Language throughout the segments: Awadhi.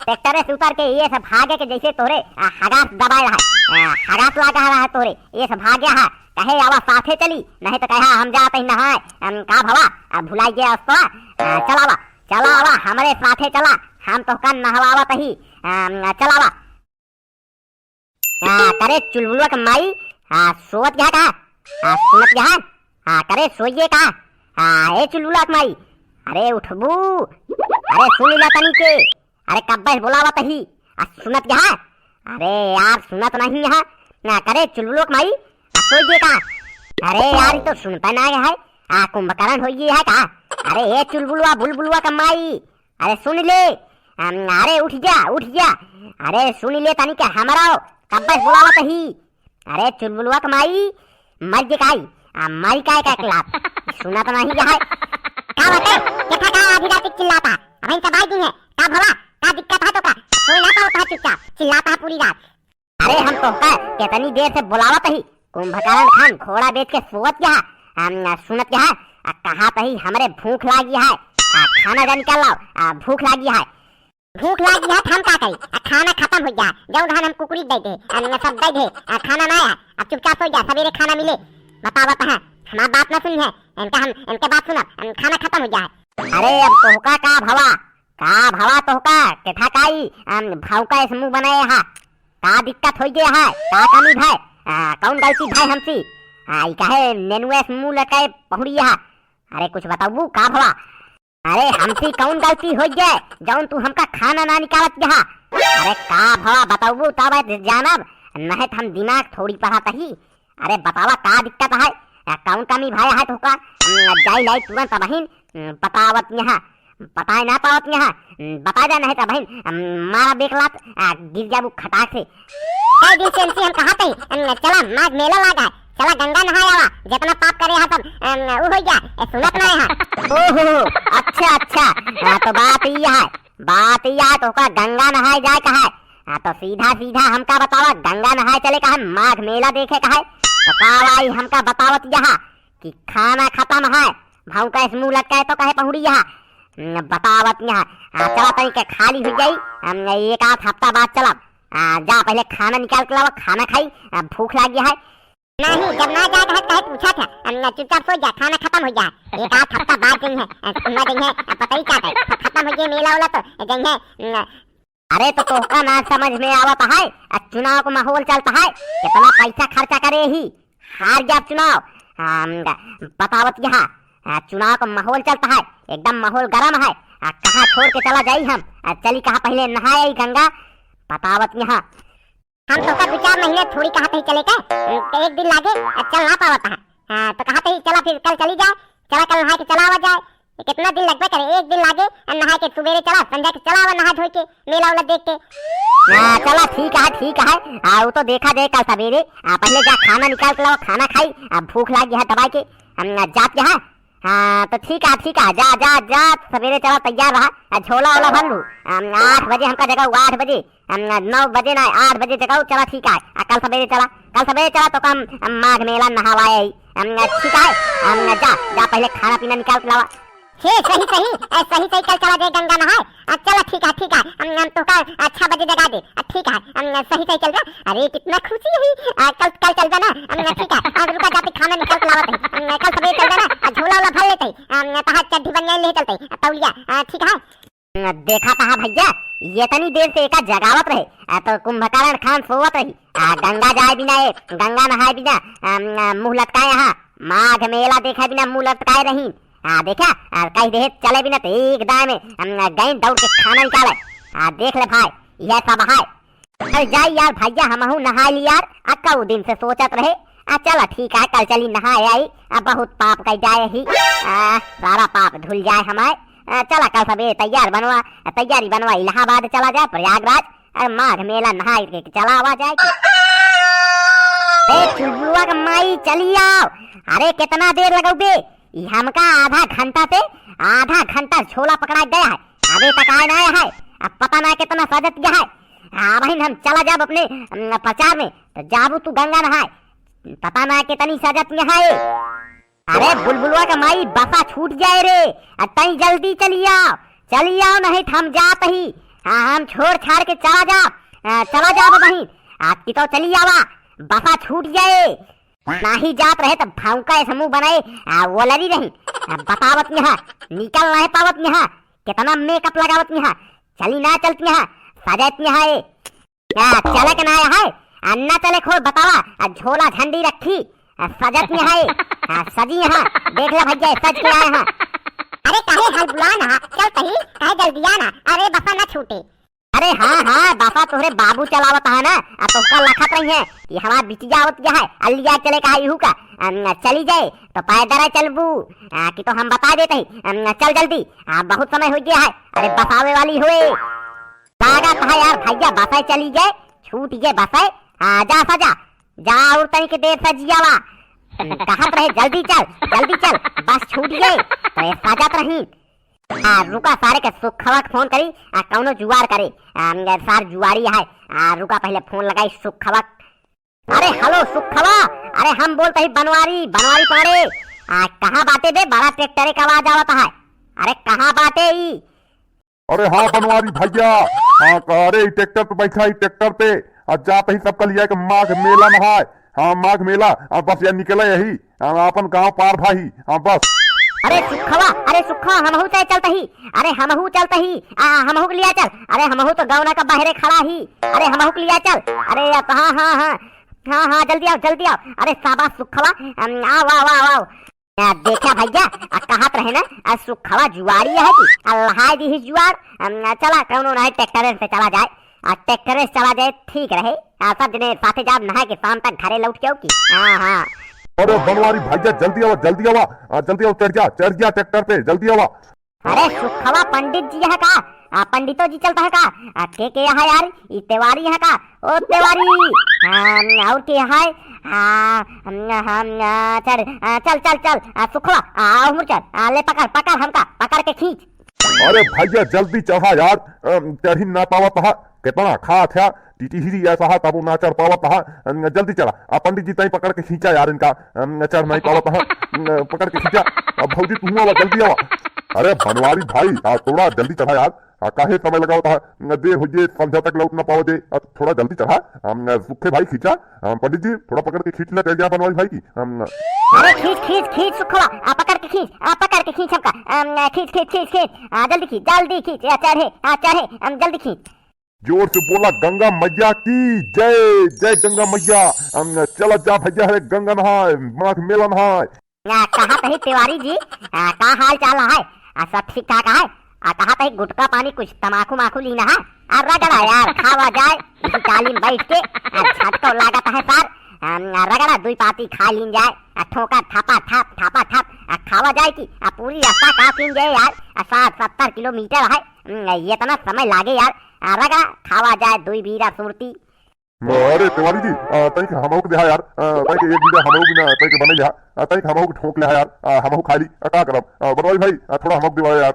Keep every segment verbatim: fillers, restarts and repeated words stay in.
ट्रैक्टरे से उतर के ये सब भागे के जैसे तोरे, आ, हगास दबाए रहा, आ, हगास लागा रहा तोरे, ये सब भागे हा, कहे आवा साथे चली, नहीं तो कहा हम जात ही नहाए, हम का भवा, आ, भुलाई गया उसको, आ, चलावा, चलावा, हमरे साथे चला, हम तोहका नहवावत ही, आ, चलावा। आ, करे चुलबुलवा के माई, आ, सोवत गया का? आ, सुनत गया? आ, करे सोइए का? आ, ए चुलबुलवा के माई, अरे उठबू, अरे सुन ला तनी के, अरे कब्बे से बोलावत ही, आ, सुनत गया? अरे यार सुनत नहीं है, ना करे चुलबुलवा के माई, आ, सोइए का? अरे यार ये तो सुनता ना है, आ, कुंभकर्ण होइए है का? अरे ए चुलबुलवा बुलबुलवा के माई, अरे सुन ले, अम, अरे उठ जा, उठ जा, अरे सुन ले तनी के हमरो, कब्बे से बोलावत ही, अरे चुलबुलवा के माई, मर गे काई, आ, मारी काय का क्लास, सुना तो नहीं है, का बात है, देखा का आधी रात चिल्लाता, अब इन सब आई दी है, का भला, का दिक्कत है तो का, सोई ना पावत है चुपचाप, चिल्लाता है पूरी रात। अरे हम तोहका केतनी देर से बोलावत ही, कुंभकर्ण खान घोड़ा बेच के सोवत गया, हम सुनत गया, आ कहा तही हमरे भूख लागी है, आ खाना जा निकाल लाओ, आ भूख लागी है। भूख लागी है, हम का करी, आ खाना खतम हो गया, जौन धान हम कुकुरी दे दे, आ सब दे दे, आ खाना ना आया, अब चुपचाप सो जा, सवेरे खाना मिले। बतावत है, हमार बात ना सुनी है, इनका हम, इनके बात सुनब, हम खाना खतम हो गया है। अरे अब तोहका का भवा, का भवा तोहका, केथा काई, अम, भाव का ऐसे मुंह बनाए हा? का दिक्कत होई गे है? का कमी भाई? आ, कौन गलती भाई हमसी? आ, ई काहे नेनुए से मुंह लटकाए पहुड़ी हा? अरे कुछ बताबू का भवा? अरे हमसी कौन गलती होई गे, जौन तू हमका खाना ना निकालत गया? अरे का भवा बताबू तब जानब, नहीं तो हम दिमाग थोड़ी पढ़त ही। अरे बतावा का दिक्कत है? आ, कौन कमी भाया है तोहका? अम, जाई लाई तुरंत अबहिन, अम, बतावत यहाँ, बताए ना पावत यहाँ, अम, बता जा नहीं तो अबहिन, अम, मारा बेकलात, आ, गिर जाबू खटाक से। कई दिन से इनसे हम कहा थे, अम, चला माघ मेला लागा, चला गंगा नहाए आवा, जितना पाप करे हा सब, अम, उ हो गया, ए, सुनत ना है। ओहो, अच्छा, अच्छा, हाँ, तो बात ई है, बात ई है, तोहका गंगा नहाए जाए का है, हाँ, तो सीधा, सीधा हमका बतावा, गंगा नहाए चले का है, माघ मेला देखे का है, तो का भाई हमका बतावत यहाँ, कि खाना खतम है, भाव का ऐसे मुंह लटकाए तो काहे पहुड़ी यहाँ, न बतावत यहाँ, आ, चला तनी के खाली हो जाई, हम एक आध हफ्ता बाद चलब, आ, जा पहले खाना निकाल के लावा, खाना खाई, आ, भूख लागी है। नहीं, जब ना जाए कहे, कहे पूछा था, हम चुपचाप सो जा, खाना खतम हो गया, एक आध हफ्ता बाद जइहे, आ, हुआ जइहे, आ, पता ही क्या है, खतम हो गया मेला वाला तो, जइहे, न, अरे तो तोहका ना समझ में आवत है, आ चुनाव का माहौल चलता है, कितना पैसा खर्चा करे ही, हार गया चुनाव। हम बतावत यहाँ, आ, चुनाव का माहौल चलता है, एकदम माहौल गरम है। आ, कहाँ छोड़ के चला जाई हम? आ, चली कहाँ पहले नहाए आई गंगा? बतावत यहाँ। हम तोहका दो चार महीने थोड़ी कहा थे चले के, तो एक दिन लागे, आ, चल ना पावत है। हाँ, तो कहा थे चला फिर कल चली जाए, चला कल नहा के चला आवा जाए। ये कितना दिन लगबे करे, एक दिन लागे, आ, नहा के सुबेरे चला, संझा के चला आवा नहा धोई के। मेला उला देख के। हाँ, चला, ठीक है, ठीक है। आ, वो तो देखा जाए कल सवेरे। आ, पहले जा खाना निकाल के लाओ, खाना खाई। आ, भूख लागी है दबाई के। हम, आ, जात के है। हाँ, तो ठीक है, ठीक है, जा, जा, जा, सवेरे चला, तैयार रहा। आ, झोला ओला भर लू। हम, आठ बजे हमका जगाऊ, आठ बजे। हम, नौ बजे ना, आठ बजे जगाऊ, चला, ठीक है। आ, कल सवेरे चला, कल सवेरे चला तो कम, हम माघ मेला नहावाए आई। हम, ठीक है, हम, जा, जा, पहले खाना पीना निकाल के लावा। हे, सही, सही, ए, सही, सही, कल चला जाए गंगा नहाए। आ, चला, ठीक है, ठीक है, हम, हम तोहका, आ, छह बजे जगा दे। आ, ठीक है, हम, सही, सही चल जा। अरे, कितना खुशी हुई। आ, कल, कल चल जाना। हम, ठीक है, आज रुका जाते खाना निकाल के लावत है। हम, कल सवेरे चल जाना, आ, झोला उला भर लेते हैं। हम, तहार चड्ढी बनियान ले चलते हैं, आ, तौलिया, आ, ठीक है। देखा कहा भैया, ये तनी देर से एका जगावत रहे, आ, तो कुंभकर्ण खान सोवत रही। आ, गंगा जाए बिना ए, गंगा नहाए बिना, आ, आ, मुंह लटकाए यहाँ, माघ मेला देखे बिना मुंह लटकाए रही। आ, देखा, आ, कह दे चले बिना तो एक दाए में, आ, गए दौड़ के खाना निकाले। आ, देख ले भाई, यह सब है। चल जाई यार भैया, हमहू नहाई ली यार, अक्का उ दिन से सोचत रहे। आ, चला ठीक है, कल चली नहाए आई, आ, बहुत पाप कइ जाए ही, आ, सारा पाप धुल जाए हमारे। आ, चला कल सबेरे तैयार बनवा, तैयारी बनवा, इलाहाबाद चला जाए, प्रयागराज, अरे माघ मेला नहाए के चला आवा जाए की। ए चुलबुलवा के माई, चली आओ। अरे कितना देर लगौबे? ई हमका आधा घंटा से, आधा घंटा झोला पकड़ा गया है, अबे तक आए ना आया है। अब पता ना कितना सजत गया है। हाँ बहिन, हम चला जाब अपने, अम, प्रचार में, तो जाबू तू गंगा नहाए, पता ना कितनी सजत गया है। अरे बुलबुलवा का माई, बसा छूट जाए रे, आ तई जल्दी चली आओ, चली आओ, नहीं तो हम जात ही। हाँ, हम छोड़ छाड़ के चला जा, आ, चला जा बहिन, आ, कि तो चली आवा, बसा छूट जाए। नाही जात रहे त भौंका ऐसे मुंह बनाए, आ, वोलरी रही, आ, बतावत यहाँ, निकल नाही पावत यहाँ, कितना makeup लगावत यहाँ, चली ना चलत यहाँ, सजत यहाँ ए। आ, चले के ना है, आ, ना चले खोल बतावा, आ, झोला झंडी रखी, आ, सजत यहाँ ए, आ, सजी यहाँ, देख ले भैया, सज के आए हैं। अरे काहे हलबुला ना, चल तही, काहे जल्दिया ना, अरे बसा ना छूटे। अरे हाँ, हाँ, बसा तोहरे बाबू चलावत है ना, आ तोहका लखत रही है कि हमार बिटिया आवत है, अलिया चले का इहू का, अम, चली जाए, तो पैदल चलबू, आ, कि तो हम बता देते ही, अम, चल जल्दी, आ, बहुत समय हो गया है, अरे बसावे वाली होए। लागत है यार भैया, बसे चली जाए, छूट गए बसे, आ, जा सजा, जा और तनी के देर सजियावा, कहत रहे जल्दी चल, जल्दी चल, बस छूट गए, तो ये सजत रही। आ, रुका सारे के सुखवा के फोन करी, आ, कौनो जुआर करे। आ, सार जुआरी है। आ, रुका पहले फोन लगाई सुखवा। अरे हेलो सुखवा, अरे हम बोलते ही बनवारी, बनवारी पाड़े। आ, कहाँ बाटे बे? बड़ा ट्रैक्टरे का आवाज आवत है। अरे कहाँ बाटे ई? अरे हाँ बनवारी भैया, हाँ, अरे ई ट्रैक्टर पे बैठा, ई ट्रैक्टर पे। आ, जात ही सबका लिया के माघ मेला नहाए। हाँ, माघ मेला, आ, बस या निकले यही। हाँ, आपन गाँव पार भाई, हाँ, बस। अरे सुखवा, अरे सुखवा, हमहू चाहे चलत ही, अरे हमहू चलत ही, आ, हमहू के लिया चल, अरे हमहू तो गौना का बहरे खड़ा ही, अरे हमहू के लिया चल, अरे अब, हाँ, हाँ, हाँ, हाँ, हाँ, जल्दी आओ, जल्दी आओ, अरे शाबाश सुखवा, अम, आओ, आओ, आओ, आओ। आ, देखा भैया, आ, कहत रहे ना, आ, सुखवा जुआरी है कि, आ, लहाय दी ही जुआर, अम, चला, कौनो नहीं, ट्रैक्टर से चला जाए। आ, ट्रैक्टरे से चला जाए, ठीक रहे। आ, सब जने साथे जाब, नहाए के शाम तक घरे लौट के आओ की। हाँ, हाँ। अरे बनवारी भैया, जल्दी आवा, जल्दी आवा। आ, जल्दी आवा, चढ़ जा, चढ़ जा ट्रैक्टर पे, जल्दी आवा। अरे सुखवा पंडित जी है का? आ, पंडितो जी चलत है का? आ, के, के है यार? ई तिवारी है का? ओ तिवारी। हाँ, और के है? हाँ, हम, हम, आ, चल, आ, चल, चल, चल। आ, सुखवा, आ, उमर चल। आ, ले पकड़, पकड़ हमका, पकड़ के खींच। अरे भैया जल्दी चढ़ा यार, अम, चढ़ी ना पावत हा, कितना खात है, टिटिहरी ऐसा है, तबो ना चढ़ पावत हा, अम, जल्दी चढ़ा। आ पंडित जी तई पकड़ के खींचा यार इनका, अम, चढ़ नहीं पावत हा, अम, पकड़ के खींचा। अब भौजी तू आवा, जल्दी आवा। अरे बनवारी भाई, आ, थोड़ा जल्दी चढ़ा यार, आ, काहे समय लगावत हा, देर हो जे, संध्या तक लौट ना पाओ जे, आ, थोड़ा जल्दी चढ़ा। अम, सुखे भाई खींचा, अम, पंडित जी थोड़ा पकड़ के खींच ले, चढ़ जा बनवारी भाई की। अम, अरे खींच, खींच, खींच सुखवा, आ पकड़ के खींच, आ पकड़ के खींच हमका, अम, खींच, खींच, खींच, खींच, आ, जल्दी खींच, जल्दी खींच, आ, चढ़े, आ, चढ़े, अम, जल्दी खींच। जोर से बोला, गंगा मैया की जय, जय गंगा मैया। अम, चला जा भैया, हरे गंगा नहाए, माघ मेला नहाए। आ, कहा तही तिवारी जी, आ, का हाल चाल है? आ, सब ठीक ठाक है? आ, कहा तही गुटखा पानी कुछ तमाकू माकू लीना है? आ, रगड़ा यार, खावा जाए, इसी टाली में बैठ के, आ, झटको लागत है सार। आ, रगड़ा दुई पाती खा लीन जाए, आ, ठोका ठपा ठप, ठपा ठप, आ, खावा जाए की, आ, पूरी रास्ता का पीन जाए यार, आ, साठ सत्तर किलोमीटर है, हम्म, ये इतना समय लागे यार, आ, रगड़ा खावा जाए, दुई बीरा सुरती। अरे तिवारी जी, आ, तनिक हमहू के देहा यार, आ, तनिक एक बीरा हमहू भी ना, तनिक बनाई लिहा, आ, तनिक हमहू के ठोक लिहा यार, आ, हमहू खा ली, आ, का करब? आ, बनवारी भाई, आ, थोड़ा हमहू के देवा यार।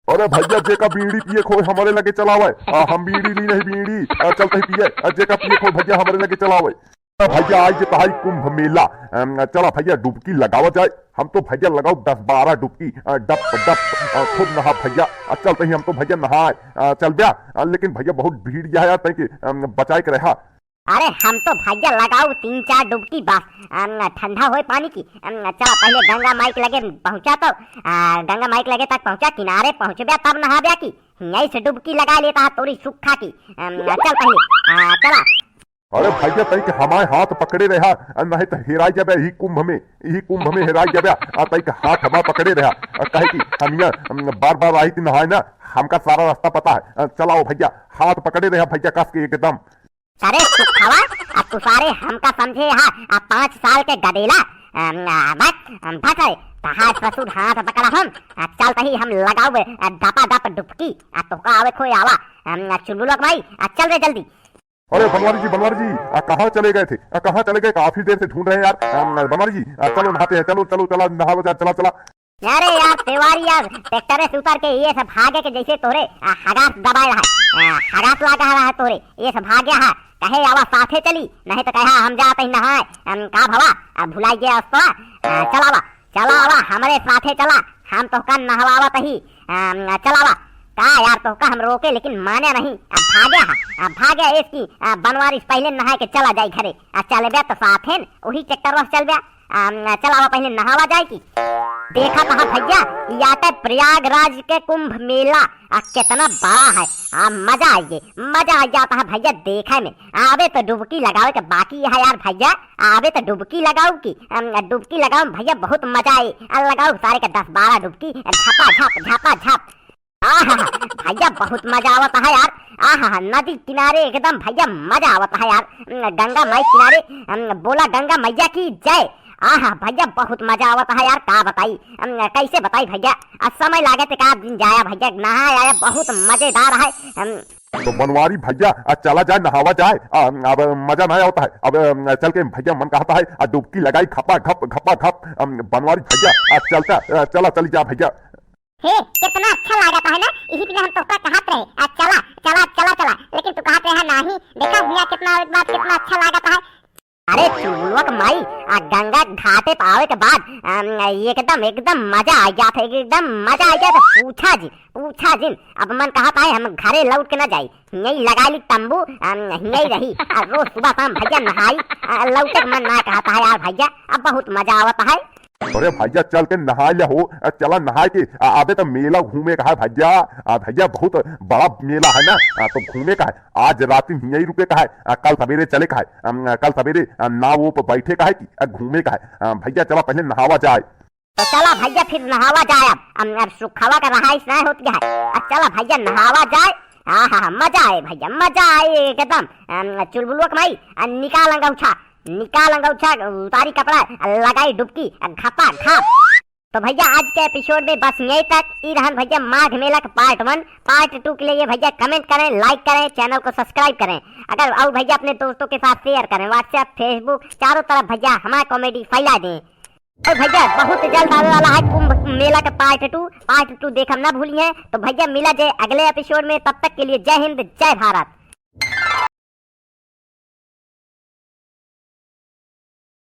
अरे भैया, जेका बीड़ी पिए खोए हमरे लगे चलावे, आ, हम बीड़ी ली नहीं बीड़ी, आ, चलते ही पिए, आ, जेका पिए खोए भैया हमरे लगे चलावे। आ, भैया आज जे तहाई कुंभ मेला, अम, चला भैया डुबकी लगावा जाए, हम तो भैया लगाओ दस बारह डुबकी, आ, डप डप, आ, खुद नहा भैया, आ, चलते ही हम तो भैया नहाए, आ, चल ब्या, आ, लेकिन भैया बहुत भीड़ यह है यार, तनिक, अम, बचाए के रहा। अरे हम तो भैया लगाओ तीन चार डुबकी बस, अम, ठंडा होए पानी की। अम, चला पहले गंगा माई के लगे पहुँचा तो, आ, गंगा माई के लगे तक पहुँचा, किनारे पहुँचब्या तब नहाब्या की। यहीं से डुबकी लगा लेता है तोरी सुखा की। अम, चल पहले, आ, चला। अरे भैया तनिक हमारे हाथ पकड़े रहा, आ, नहीं तो हेराई जाबे यही कुंभ में, यही कुंभ में हेराई जाबे। आ तनिक हाथ हमार पकड़े रहा, आ, कहे कि हम यहाँ, अम, बार बार आई थी नहाए ना, हमका सारा रास्ता पता है। आ, चलाओ भैया, हाथ पकड़े रहा भैया कस के एकदम। अरे सुखावा, आ तू सारे हमका समझे हा, आ पाँच साल के गदेला, अम, आ, बस, अम, बस रे, तहार ससुर हाथ पकड़ा हम, आ चलत ही हम लगावे, आ दपा दप डुबकी, आ तोहका आवे खोए आवा, अम, आ चुलबुलक माई, आ चल रे जल्दी। अरे बनवारी जी, बनवारी जी, आ कहाँ चले गए थे? आ कहाँ चले गए? काफी देर से ढूंढ रहे हैं यार। अम, बनवारी जी, आ चलो नहाते हैं, चलो, चलो, चला, नहाओ जा, चला, चला। अरे यार, तेवारी यार, ट्रैक्टर से उतर के ये सब भागे के जैसे तोरे, आ, हगास दबाए रहा है, आ, हगास लागा रहा है तोरे, ये सब भागे हा, कहे आवा साथे चली, नहीं तो कहा हम जात ही नहाए, हम का भवा, आ, भुलाई गया अस्तवा, आ, चलावा, चलावा, हमरे साथे चला, हम तोहका नहवावत ही, आ, चलावा, का यार, तोहका हम रोके लेकिन माने नहीं, अब भागे हा, अब भागे इसकी, आ, बनवारी से पहले नहाए के चला जाई घरे, आ चलबे तो साथेन, वही ट्रैक्टर से चलबे, आ, चलावा पहले नहावा जाए की। देखा था भैया, ई आटे प्रयागराज के कुंभ मेला, आ कितना बड़ा है, आ मजा आइए, मजा आ जाता है भैया देखे में। आवे तो डुबकी लगावे के बाकी है यार भैया, आवे तो डुबकी लगाओ की, अम, डुबकी लगाओ भैया, बहुत मजा आई। आ लगाओ सारे के दस बारह डुबकी, झपा झप, झपा झप। आहा, भैया बहुत मजा आवत है यार। आहा, नदी किनारे एकदम भैया मजा आवत है यार। अम, गंगा माई किनारे, अम, बोला गंगा मैया की जय। आहा भैया बहुत मजा आवत है यार, का बताई, अम, कैसे बताई भैया। आ समय लागे ते का दिन जाया भैया, नहाए आया, बहुत मजेदार है। अम, तो बनवारी भैया, आ चला जाए नहावा जाए, आ, अब मजा ना आवता है, अब अम, चल के भैया मन कहता है, आ डुबकी लगाई घपा घप घपा घप। अम, बनवारी भैया, आ चलता, आ चला चली जा भैया। हे, कितना अच्छा लागत है ना, इही के लिए हम तोहका कहत रहे, आ चला चला चला चला, लेकिन तू कहत रहे नाही। देखा भैया कितना, एक बात कितना अच्छा लागत है। अरे चुलबुलवा के माई, आ गंगा घाटे पे आवे के बाद, अम, एकदम, एकदम मजा आ जात है, एकदम मजा आ जात है। पूछा जिन, पूछा जिन। अब मन कहत है हम घरे लौट के ना जाई, हियई लगा ली तंबू, अम, हियई रही, आ रोज सुबह शाम भैया नहाई, आ लौटे के मन ना कहत है यार भैया, अब बहुत मजा आवत है। अरे भैया चल के नहाए ले हो, आ चला नहाए के, आ, अबे तो मेला घूमे का है भैया, आ भैया बहुत बड़ा मेला है ना, आ तो घूमे का है। आज रात में हियई रुके का है, आ, कल सवेरे चले का है, अम, कल सवेरे, आ, नाव पे बैठे का है कि, आ, घूमे का है। आ, भैया चला पहले नहावा जाए। तो चला भैया फिर नहावा जाए। अब, अब, अब सुखावा का रहाइश ना होत गया है। अब चला भैया नहावा जाए। आहा, मजा आए भैया, मजा आए एकदम। अम, चुलबुलवा के माई, आ, निकाल अंगौछा, निकाल अंगौछा, उतारी कपड़ा, आ, लगाई डुबकी, आ, घपा घप। तो भैया आज के एपिसोड में बस यहीं तक। ई रहन भैया माघ मेला के पार्ट वन। पार्ट टू के लिए भैया कमेंट करें, लाइक करें, चैनल को सब्सक्राइब करें। अगर और भैया अपने दोस्तों के साथ शेयर करें, WhatsApp, Facebook, चारों तरफ भैया हमारा कॉमेडी फैला दें। और भैया बहुत जल्द आवे वाला है कुंभ मेला का पार्ट टू। पार्ट टू देखम ना भूलिए। तो भैया मिला जाए अगले एपिसोड में, तब तक के लिए जय हिंद, जय भारत।